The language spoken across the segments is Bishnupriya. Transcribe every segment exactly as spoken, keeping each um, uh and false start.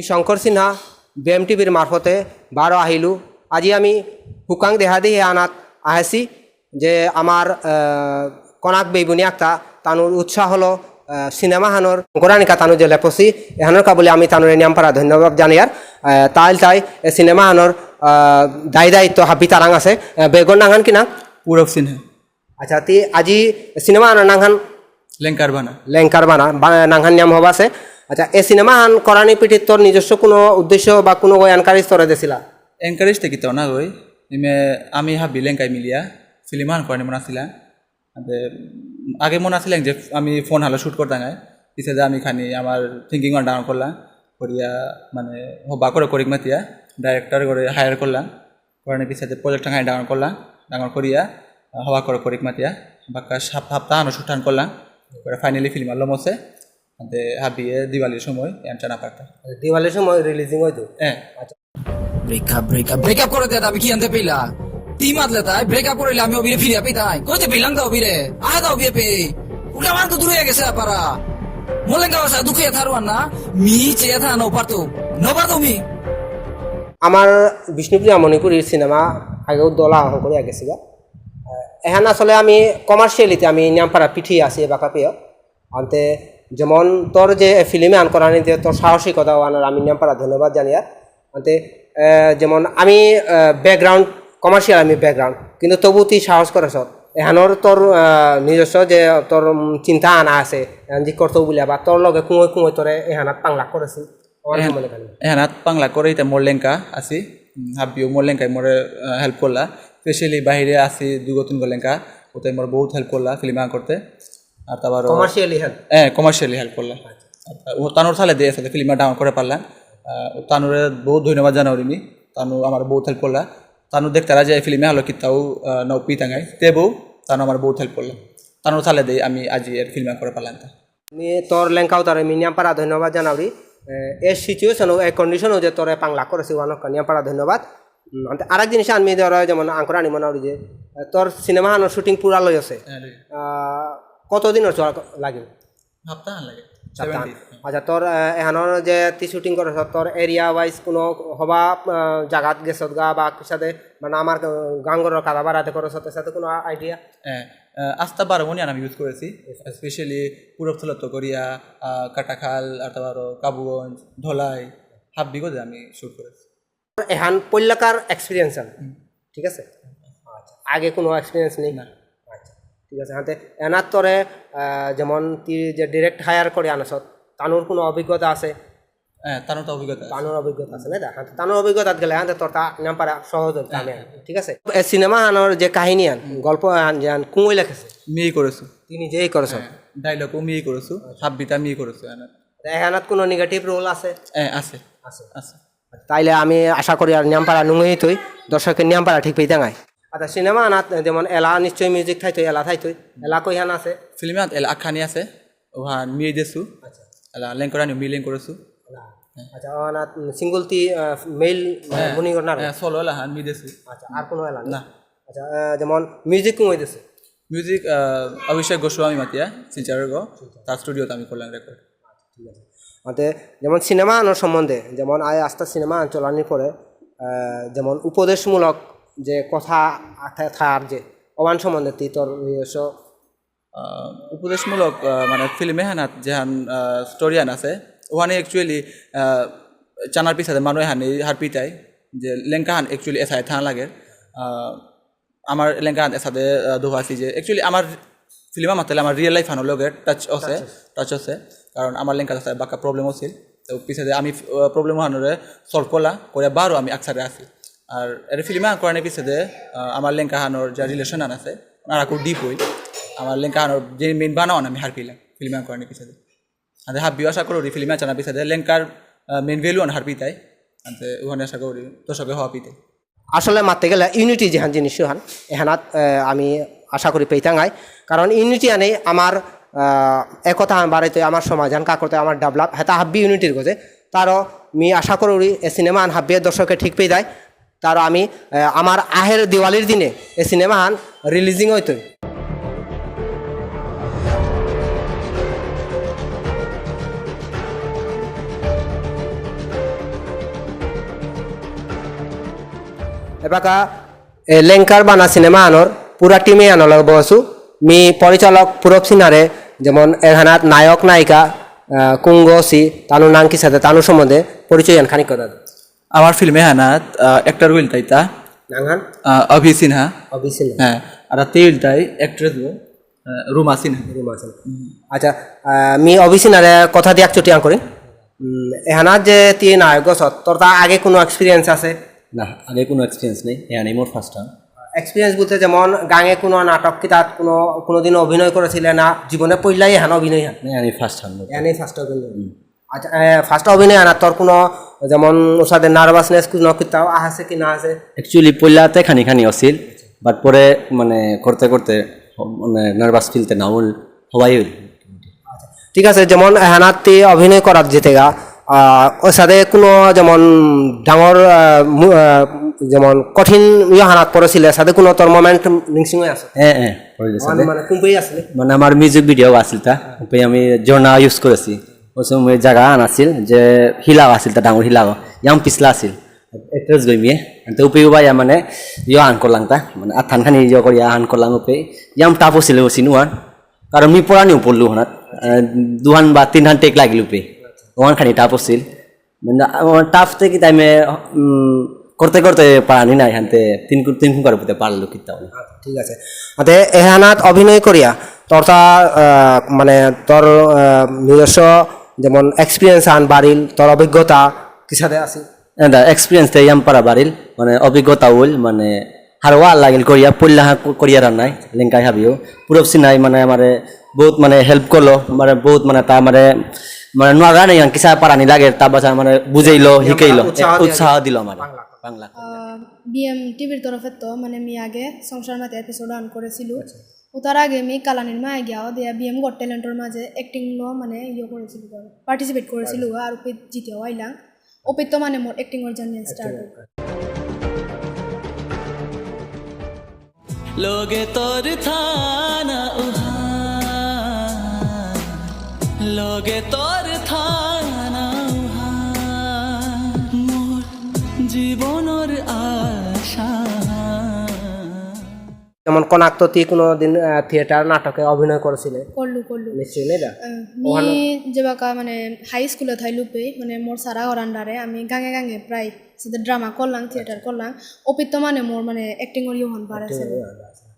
শঙ্কর সিনহা, বিএম টিভির মারফতে বারো আহিলু। আজি আমি হুকাং দেহা দেহি আনাত আহেছি যে আমার, আহ, কনাক বেইবুনি আক্তা তানুর উৎসাহ হলো, আহ, সিনেমা হানর করানিকা তানু যে লেপসি এহানর কাবুলে আমি তানুরে নিয়াম পারা ধন্যবাদ জানিয়ার। আহ, তাইল তাই এ সিনেমা হানর, আহ, দায় দায়িত্ব হাবি তারাং আছে। আহ, বেগর নাঙহান কি নাং? পূরব সিনহা। আচ্ছা, তি আজি সিনেমা হানর নাঙহান? লেংকার বানা। লেংকার বানা, বা-, নাঙহান নিয়াম হবা আছে। আচ্ছা, এ সিনেমা হান করানি পিঠিত তোর নিজস্ব কোনো উদ্দেশ্য বা কোনো ওই এনকারেজ তোরে দেছিলা? এনকারেজ তে কিতাও না গই। ইমে আমি হাবি লেংকাই মিলিয়া ফিল্ম হান করানি মন আসিলা। আদে, আগে মন আসিলা যে আমি ফোন হালো শুট করতাম গাই। পিছে যে আমি খানি আমার থিঙ্কিং ওয়ান ডাঙর করলাম। করিয়া মানে হবা করে করিক মাতিয়া, ডাইরেক্টর করে হায়ার করলাম। করানি পিছে যে প্রজেক্ট টাঙাই ডাঙর করলাম। ডাঙর করিয়া, আহ, হবা করে করিক মাতিয়া। বাক্কা সাপ-, হাপ্তা আনো শুট হান করলাম। করে ফাইনালি ফিল্ম আলো মসে। আদে, হাবিয়ে দিওয়ালির সময় এম চানা পারতা। দিওয়ালির সময় রিলিজিং হইতো? হ্যাঁ। আচ্ছা। ব্রেকআপ, ব্রেকআপ, ব্রেকআপ করে দে, আমি কি আনতে পেলা? তি মাতলে তাই, ব্রেকআপ করিলে আমি অবিরে ফিরিয়া পেতাই। কইতে পেলাম তো অবিরে? আহা তো অবিরে পে। উল্টা মান তো দূরে গেছে আপারা। মলেঙ্গা ভাষা দুঃখে থারো না। মি চেয়ে থা নো পারতো। নো পারতো মি। আমার বিষ্ণুপ্রিয়া মণিপুরীর সিনেমা আগেও দলা হং করে গেছিগা। এহান আসলে আমি কমার্শিয়ালিতে আমি নিয়ামপাড়া পিঠি আছি এবাকা পেয়ে। আনতে যেমন তোর যে ফিল্মে আন করানি যে তোর সাহসিকতা ওয়ানোর আমি নিয়ামপাড়া ধন্যবাদ জানিয়ার। আনতে, আহ, যেমন আমি, আহ, ব্যাকগ্রাউন্ড, কমার্শিয়াল আমি ব্যাকগ্রাউন্ড, কিন্তু তবু তুই সাহস করেছ। এহানোর তোর, আহ, নিজস্ব যে তোর, উম, চিন্তা আনা আছে, এহান যে করতেও বুলিয়া বা তোর লগে কুঁয়ে কুঁয়ে তোরে এহানাত পাংলাক করেছি। আমার এহান-, মনে করেন। এহানাত পাংলাক করে এটা মোর লেঙ্কা আছি। উম, হাবিও মোর লেঙ্কাই মোরে, আহ, হেল্প করলা। স্পেশালি বাইরে আছি দুগো তিনগো লেঙ্কা, ওতে মোর বহুত হেল্প করলা ফিল্ম আন করতে। আর তারপর কমার্শিয়ালি হেল্প? হ্যাঁ, কমার্শিয়ালি হেল্প করলা। আচ্ছা। আর ও তানোর সালে দিয়ে সাথে ফিল্ম ডাউন করে পারলাম। আহ, ও তানোরে বহুত ধন্যবাদ জানাউরি মি। তানু আমার বহুত হেল্প করলা। তানু দেখতারা যে ফিল্মে হলো কিতাও, আহ, নৌ পিতাঙ্গাই। তে বউ, তানু আমার বহুত হেল্প করলা। তানোর সালে দিয়ে আমি আজি এর ফিল্ম করে পারলাম তা। মি তোর লেঙ্কাও তারে মি নিয়ামপাড়া ধন্যবাদ জানাউরি। এ, এ সিচুয়েশন ও, এ কন্ডিশন ও যে তোরে পাংলাক করেছি ওয়ানক নিয়ামপাড়া ধন্যবাদ। উম, আনতে আরেক জিনিস আমি ধরো যেমন আঙ্করানি মনাউরি যে, এ, তোর সিনেমা হানোর শুটিং পুরা লই আছে। হ্যাঁ, লই। আহ, কতদিন ওর চলা লাগে? হাপ্তা হান লাগে। হাপ্তা হান। Seven days। আচ্ছা, তোর, আহ, এহানোর যে তি শুটিং করেছ, তোর এরিয়া ওয়াইজ কোনো হবা, আহ, জাগাত গেছত গা বা সাথে মানে আমার, আহ, গাঙ্গর কাদা বাড়াতে করেছ, সাথে সাথে কোনো আইডিয়া? হ্যাঁ, আহ, আস্তা বারো মনিয়ান আমি ইউজ করেছি। আচ্ছা। স্পেশালি পূরব থলত্ত করিয়া, আহ, কাটাখাল, আর তারপর কাবুগঞ্জ, ধলাই, হাব্বিগো যে আমি শুট করেছি। এহান পল্লাকার এক্সপিরিয়েন্স আন, হুম। ঠিক আছে? আচ্ছা, আগে কোনো এক্সপিরিয়েন্স নেই? না। আচ্ছা, ঠিক আছে। হাতে এনার তরে, আহ, যেমন তি যে ডিরেক্ট হায়ার করে আনছত, তানুর কোনো অভিজ্ঞতা আছে? হ্যাঁ, তানুর তো অভিজ্ঞতা আছে। তানুর অভিজ্ঞতা আছে, না? হাতে তানুর অভিজ্ঞতা গেলে হাতে তোর তা নাম পারা সহজ হতো, হ্যাঁ, আমি, হ্যাঁ। ঠিক আছে? এ সিনেমা আনোর যে কাহিনী আন, হুম। গল্প আন, যে আন, কুঙই লেখেছে? মিই করেছো। তি নিজেই করেছো? হ্যাঁ, ডায়লগও মিই করেছো, আচ্ছা। হাব্বিতা মিই করেছো, হ্যাঁ। এহানাত কোনো নেগেটিভ রোল আছে? হ্যাঁ, আছে। আছে। আছে। তাইলে আমি আশা করি আর নিয়ামপাড়া নুঙেই তুই, দর্শকের নিয়ামপাড়া ঠিক পেইতাঙাই। আচ্ছা, সিনেমা আনাত যেমন এলা নিশ্চয়ই মিউজিক থাইতই, এলা থাইতই, এলা কইহান আছে? ফিল্মে আনাত এলা আখানি আছে, ওহান মিয়ে দেসু। আচ্ছা। এলা লেংকরানি মিয়ে লেংকরেসু। এলা। হ্যাঁ। আচ্ছা, ও আনাত সিঙ্গল তি, আহ, মেইল, আহ, হ্যাঁ। মুনি করনার? হ্যাঁ, সোলো এলা হান মিয়ে দেসু। আচ্ছা, আর কোনো এলা নেই? না। আচ্ছা, আহ, যেমন মিউজিক কুঙই দেসু? মিউজিক, আহ, অভিষেক গোস্বামী মাতিয়া, শিলচরের গো, শিলচর। তার স্টুডিওতে আমি করলাম রেকর্ড। আচ্ছা, ঠিক আছে। আনতে যেমন সিনেমা আনোর সম্বন্ধে, যেমন আয় আস্তা সিনেমা আন চলানির পরে, আহ, যেমন উপদেশমূলক যে কথা আথা-, থার যে অবান সম্বন্ধে তি তোর নিজস্ব আহ, উপদেশমূলক, আহ, মানে ফিল্ম এহানাত যেহান, আহ, স্টোরি আন আছে, ওহানে actually, আহ, চানার পিছাতে মানু এহানে হারপিতাই যে লেংকাহান actually এসাই থানা লাগে। আহ, আমার লেংকাহান এসাদে, আহ, দোহা আছি যে actually আমার ফিল্ম মাতালে আমার রিয়েল লাইফ হানো লগে টাচ আছে, টাচ আছে। টাচ আছে। কারণ আমার লেংকা আছে বাক্কা প্রবলেম আছিল। তো পিছাতে আমি, আহ, প্রবলেম হানোরে সলভ করলা, করে বারো আমি আকসারে আছি। আর এর ফিল্ম আন করানি পিছাতে, আহ, আমার লেংকা হানোর যে রিলেশন আন আছে, আর আকু ডিপ হইল। আমার লেংকা হানোর যে মেইন বানাও আমি হারপিলাম ফিল্ম আন করানি পিছাতে। আদে হাবিও আশা করো ফিল্ম আন চানা পিছাতে লেংকার, আহ, মেইন ভ্যালু আন হারপিতাই। আনতে ওখানে আশা করি দর্শকে হওয়া পিতে। আসলে মাততে গেলে ইউনিটি যেহান জিনিস হান, এহানাত, আহ, আমি আশা করি পেইতাঙাই। কারণ ইউনিটি আনে আমার, আহ, একতা আন বাড়াইতে আমার সমাজ আন কাকরতে আমার ডেভেলপ, হেতা হাব্বি ইউনিটির গজে। তারও মি আশা করি এ সিনেমা আন হাব্বি দর্শকে ঠিক পেয়ে দেয়। তারও আমি, আহ, আমার আহের দিওয়ালির দিনে এ সিনেমা আন রিলিজিং হইতই। বাকা, এ, লেংকার বানা সিনেমা আনর পুরা টিমে আনল বসু, মি পরিচালক পুরব সিনহারে, যেমন এহানাত নায়ক নায়িকা, আহ, কুঙ্গ সি, তানু নাং কিসাদে, তানু সম্বন্ধে পরিচয় আন খানিক কথা। আমার ফিল্মে হানাত, আহ, actor উইল তাইতা, নাঙহান? আহ, অভি সিনহা। অভি সিনহা। হ্যাঁ, আর তে উইল তাই actress গো, আহ, রুমা সিনহা। রুমা সিনহা। হুম। আচ্ছা, আহ, মি অভি সিনহারে কথা দিয়ে এক চুটি আন করি। উম, এহানাত যে তি নায়ক গো সত, তোর তা আগে কোনো experience আছে? না, আগে কোনো experience নেই, এহানি মোর first time। Experience বলতে যেমন গাঙে কোনো নাটক কি তাত কোনো, কোনোদিন অভিনয় করেছিলে না, জীবনে পইলাই এহান অভিনয় হান? না, এহানি first time মোর। এহানি first অভিনয়। হুম। আচ্ছা, এ, first অভিনয় আনা তোর কোনো যেমন ওসাদে nervousness কোনো কিতাও আছে কি না আছে? Actually, পইলাতে খানি খানি আছিল, but পরে মানে করতে করতে মানে nervous feel তে না হল, হবাই হইল। আচ্ছা, ঠিক আছে, যেমন এহানাত তি অভিনয় করাত যেতেগা, আহ, ওসাদে কোনো যেমন ডাঙর, আহ, মু-, আহ, যেমন কঠিন ইয়ে হানাত পড়েছিলে, সাথে কোনো তোর moment missing হয়ে আছে? হ্যাঁ, হ্যাঁ, পড়ে গেছে। মানে, মানে, কোন বই আসলে? মানে, আমার music video আছিল তা, ওই আমি ঝর্ণা use করেছি। ওই সময় জায়গা আনাছিল, যে হিলাও আছিল, তা ডাঙর হিলাও, ইয়াম পিছলা আছিল। Actress গই মিয়ে, তো উপে উবাইয়া মানে, ইয়ো আন করলাম তা, মানে, আথান খানি ইয়ো করিয়া আন করলাম উপে, ইয়াম tough আছিল ও সিনুয়ান। কারণ মি পড়ানিও পড়লু হনাত, আহ, দুহান বা তিনহান take লাগিল উপে, ওহান খানি tough আছিল। মানে, আমার tough তে কি time এ, উম, করতে করতে পারানি নাই, হানতে তিন কু-, তিন কুকার উপরে পারলো কিতা হলো। আচ্ছা, ঠিক আছে। আতে এহানাত অভিনয় করিয়া তোর তা, আহ, মানে, তোর, আহ, নিজস্ব যেমন experience আন বাড়িল, তোর অভিজ্ঞতা কিসাদে আছে? এটা experience তে ইয়াম পারা বাড়িল, মানে, অভিজ্ঞতা হইল, মানে, হারওয়া লাগিল করিয়া, পল্লা হা-, করিয়া রান্নায়, লেঙ্কাই হাবিও। পুরব সিনহাই, মানে, আমারে বহুত, মানে, help করলো, মানে, বহুত, মানে, তা, মানে, মানে, নোয়া গানে ইয়ান কিসা পারানি লাগে, তা বাসা, মানে, বুঝাইলো, ইয়ান হিকাইলো, উৎসাহ এ, দিয়া উৎসাহ দিল। দিল আমারে। বাংলা। বাংলা। আহ, বিএম টিভির তরফে তো, মানে, মি আগে সংসার মাতে episode on করেছিল। আচ্ছা। ও তার আগে মি কালানির মায়ে গিয়াও দিয়া বিএম গট ট্যালেন্টর মাঝে acting লো, মানে, ইয়ে করেছিল, participate করেছিল, আর ওপে জিতেও আইলাম। ওপে তো, মানে, মোর acting ওর journey start হইল। লগে তোর থানা উহা, লগে তোর থানা উহা, মোর জীবনর আশা। যেমন কনাক তো তি কোনো দিন, আহ, থিয়েটার নাটকে অভিনয় করেছিলে? করলু, করলু। নিশ্চয়ই, নেই দা? আহ, ওখানে মি যেবাকা মানে হাই স্কুলে থাইলু পে, মানে মোর সারা ওর আন্ডারে আমি গাঙে গাঙে প্রায় সাথে ড্রামা করলাম, থিয়েটার করলাম। ওপিত মানে মোর মানে acting ওর ইউহান পারে acting আছে। ওর ইউহান আছে।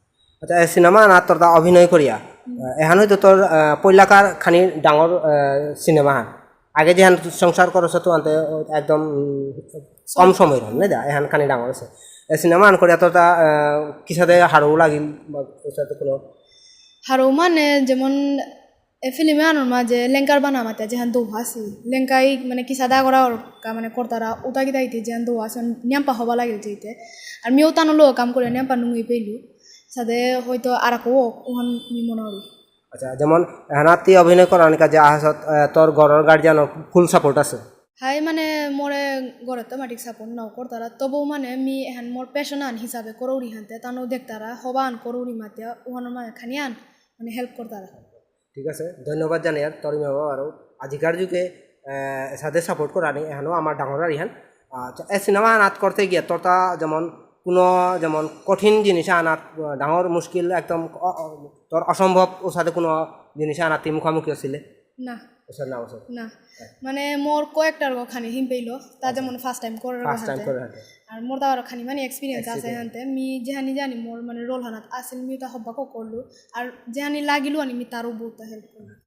আচ্ছা, এই সিনেমা না তোর তা অভিনয় করিয়া, হুম। আহ, এহান হয়তো তোর, আহ, পৈলাকার খানি ডাঙর, আহ, সিনেমা হান। আগে যেহান সংসার করছ তো আনতে একদম, উম, কম সময় হল, না দা? এহান খানি ডাঙর আছে। এই সিনেমা আন করিয়া তোর তা, আহ, কিসাদে হারৌ লাগিল বা কিসাদে কোনো? হারৌ মানে যেমন এ ফিল্মে আনোর মাঝে লেঙ্কার বানা মাতে যেহান দোহা আছে। লেঙ্কাই মানে কিসাদে করা ওর কা-, মানে করতারা উতা কিতা ইতে যেহান দোহা আছে, নিয়াম্পা হবা লাগিল যেতে। আর মিও তানো লো কাম করে নিয়াম্পা নুঙ্গি পেলু। সাদে হয়তো আর কো ওহান মি মনে করি। আচ্ছা, যেমন এহানাত তি অভিনয় করানিকা যে আহাসত, আহ, তোর ঘরর গার্জিয়ানর full support আছে? হাই, মানে, মোরে ঘরে তো মাটিক support নাও করতারা, তবু, মানে, মি এহান মোর passion আন হিসাবে করৌরি হানতে, তানো দেখতারা, হবা আন করৌরি মাতিয়া, ওহানো, মানে, খানি আন, মানে, help করতারা। ঠিক আছে, ধন্যবাদ জানাই আর তোর মা বাবারও। আজিকার যুগে, আহ, সাদে support করানি, এহানো আমার ডাঙর আর ইহান। আচ্ছা, এ সিনেমা আনাত করতে গিয়া তোর তা যেমন কোনো যেমন কঠিন জিনিস আনাত, আহ, ডাঙর মুশকিল একদম অ-, অ-, তোর অসম্ভব ওসাদে কোনো জিনিস আনাত তুই মুখামুখি হছিলে? না। ওসাদে না, ওসাদে। না। মানে মোর কো actor গো খানি হিম পেইলো, তা আচ্ছা। যেমন first time করে first time করে হাতে। আর মোর তো আরো খানি মানে experience আছে experience। হানতে। মি যেহানি জানি মোর মানে role হানাত আসিল মি তা হব্বাকো করলু। আর যেহানি লাগিলু আনি মি তারও বহুত help করলু।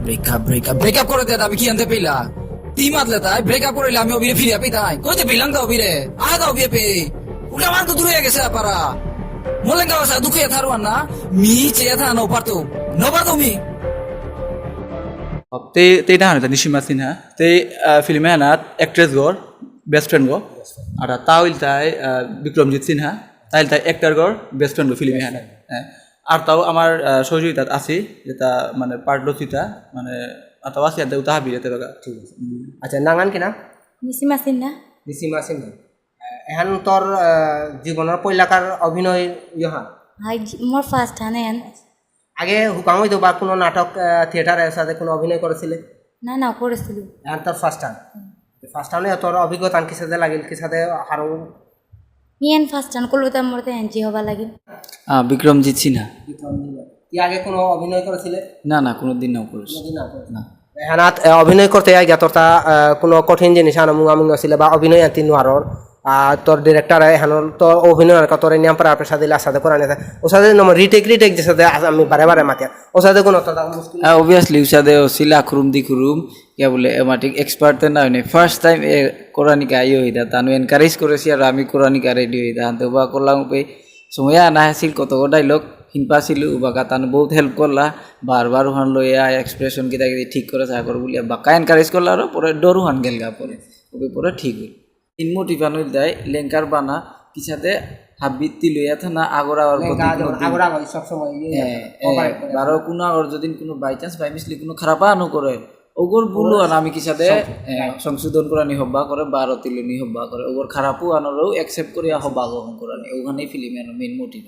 Break up, break up, break up করে দে, আমি কি আনতে পেলা? তি মাতলে তাই, break up করিলে আমি অবিরে ফিরিয়া পেতাই। কইতে পেলাম তো অবিরে, আ তো অবিরে পে। উল্টা মান তো দূরে গেছে আপারা। মলেঙ্গা বাসা দুঃখে থারুয়ান না, মি চেয়ে থা না পারতো, না পারতো মি। তে, তে না হানো, তে নিশিমা সিনহা, তে, আহ, ফিল্মে হানাত actress গর, best friend গো। আর তা হইল তাই, আহ, বিক্রমজিৎ সিনহা, তাই হইল তাই actor গর, best friend গো ফিল্মে হানাত। হ্যাঁ। আর তাও আমার, আহ, সহযোগিতাত আছি, যেটা মানে part লসিতা, মানে, আর তাও আছি, আর উতা হাবি যেতে বাগা। ঠিক আছে। হুম। আচ্ছা, নাঙান কি নাম? নিশিমা সিনহা। নিশিমা সিনহা। আহ, এহান তোর, আহ, জীবনর পয়লাকার অভিনয় ইহা? হাই, জি-, মোর first হান এহান। আগে হুকাম হইতো বা কোনো নাটক, আহ, থিয়েটারে সাথে কোনো অভিনয় করেছিলে? না, না, করেছিল। এহান তোর first হান? হুম। First হানে তোর অভিজ্ঞতা কিসাদে লাগিল, কিসাদে হারৌ? ইয়ান ফার্স্ট টাইম কলকাতা মরতে এনজি হবা লাগিল। আহ, বিক্রমজিৎ সিনহা। বিক্রমজিৎ। এর আগে কোনো অভিনয় করেছিলে? না, না, কোনোদিন না করেছি। কোনোদিন না করেছি। না। এহানাত, এ, অভিনয় করতে আগে তোর তা, এ, কোনো কঠিন জিনিস আনো মুঙা মুঙা ছিলে বা অভিনয় আনতে নোয়ারর? আহ, তোর ডিরেক্টর এহানোর তো অভিনয় আর তোর নিয়াম পারা পেশা দিলে আসাদে করানি থাকে। ওসাদে নম রিটেক রিটেক যেসাদে আজ আমি বারে বারে মাতিয়া। ওসাদে কোনো তো তা মুশকিল? হ্যাঁ, অবভিয়াসলি, উসাদে ও সিলা খুরুম দি খুরুম, ইয়া বলে, এ মাটিক এক্সপার্ট না হইনি। ফার্স্ট টাইম এ কোরানিকা আইও হইতা, তানু এনকারেজ করেছি আর আমি কোরানিকা রেডি হইতা। আনতে বা করলাম পে সময় আনা আসিল, কত ডায়লগ হিনপা ছিল, উবাকা তানু বহুত হেল্প করলা, বারবার ওহান লইয়া এক্সপ্রেশন কিতা কিতা ঠিক করে চা কর বুলিয়া বাক্কা এনকারেজ করলা আর পরে ডর ওহান গেলগা পরে, ওবে পরে ঠিক হইল। ইন মোটিভ আন হইল দাই, লেঙ্কার বানা, কিসাদে হাবিত তিলইয়া থানা আগর আগর লেঙ্কা গতি আগর, কোনো দিন। আগর আগর সব সময় ইয়ে এ, এ, ওভার করে। বারো কোনো আগর যদি কোনো বাই চান্স, বাই মিসলি কোনো খারাপ আনো করে, ওগর ভুল আন আমি কিসাদে, সংশোধন। এ, সংশোধন করানি হব্বা করে, বারো তিলনি হব্বা করে, ওগর খারাপও আনোরও অ্যাকসেপ্ট করে হব্বা গ্রহণ করানি, ওখানেই ফিল্ম আনো মেইন মোটিভ।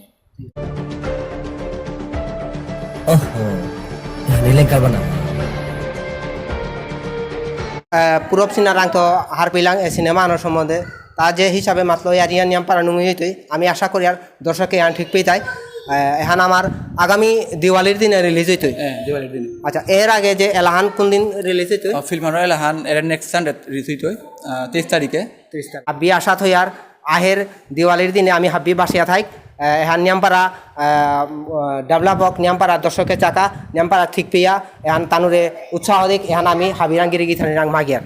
ওহো, এহানি লেঙ্কার বানা। আহ, পুরব সিনহা রাংতো হারপিলাং এ সিনেমা আনোর সম্বন্ধে তা যে হিসাবে মাতলো ইয়ার ইয়ান নিয়াম পারা নুঙি হইতই, আমি আশা করি আর দর্শকে ইয়ান ঠিক পেয়ে তাই। আহ, এহান আমার আগামী দিওয়ালির দিনে রিলিজ হইতই। হ্যাঁ, দিওয়ালির দিনে। আচ্ছা, এর আগে যে এলাহান কোন দিন রিলিজ হইতই? আহ, ফিল্ম আনোর এলাহান এর নেক্সট সানডে রিলিজ হইতই, আহ, তেইশ তারিখে। তেইশ তারিখ। আবি আশা থই আর আহের দিওয়ালির দিনে আমি হাব্বি বাসিয়া থাইক। আহ, এহান নিয়াম পারা, আহ, ডাবলা বক নিয়াম পারা দর্শকে চাকা, নিয়াম পারা ঠিক পেয়া, এহান তানুরে উৎসাহ দিক, এহান আমি হাবিরাং গিরি গিথানি রাং মাগিয়ার।